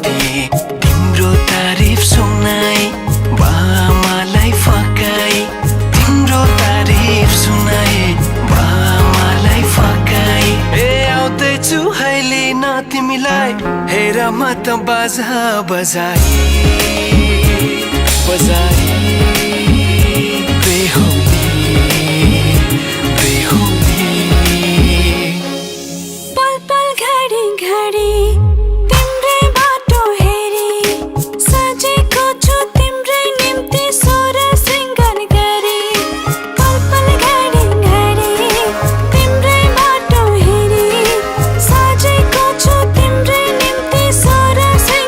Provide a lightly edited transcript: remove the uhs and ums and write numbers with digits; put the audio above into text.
दिए तिम्रो तारिफ सुनाई बामालाई फकाई तिम्रो तारिफ सुनाए बामालाई फकाई ए आउँदैछु अहिले न तिमीलाई हेर म त बाजा बजाई बजाई